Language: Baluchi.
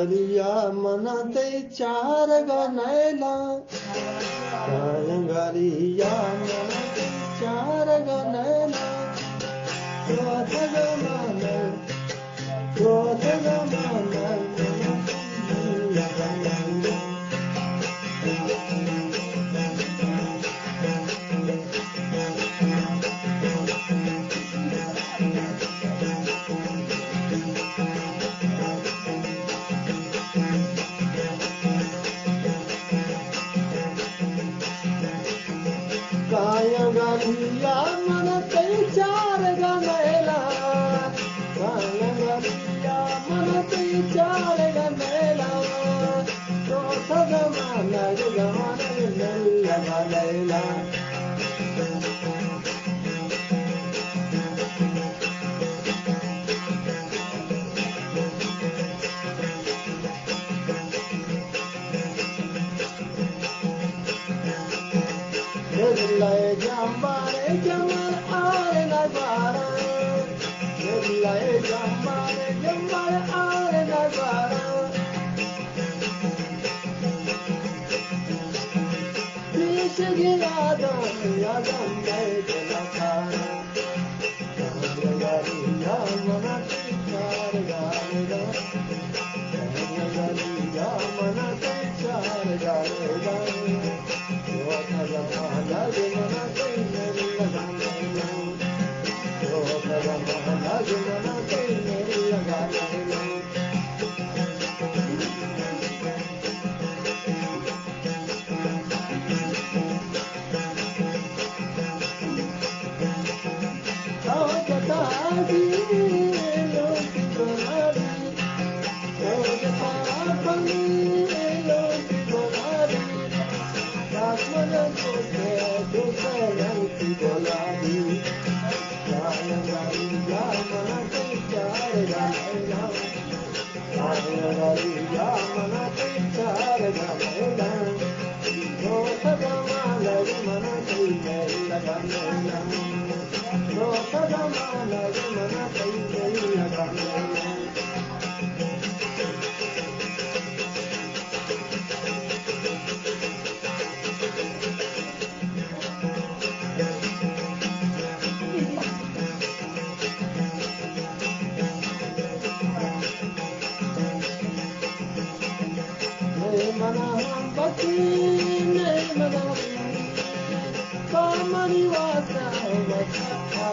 گالیا من تئی چارگ ءَ نیلاں، کایاں گالیا من تئی چارگ ءَ نیلاں، روتگ من، روتگ من۔ کایاں گالیا من تئی چارگ ءَ نیلاں، کایاں گالیا من تئی چارگ ءَ نیلاں، روتگ زمانگ، زمانگ ملگ ءَ لیلا۔ دل ءِ جمبر جمبر آر نگاراں، دل ءِ جمبر جمبر آر نگاراں۔ پیشگی یاداں، یاداں مئے دل ءَ کاراں۔ کایاں گالیا من تئی چارگ ءَ نیلاں، کایاں گالیا من تئی چارگ ءَ نیلاں، روتگ زمانگ من تئی ملگ ءَ نیلاں، روتگ زمانگ من تئی ملگ ءَ نیلاں۔ نئے منا ہم بخشی، نئے منا بخشی، پہ منی واسطہ وقت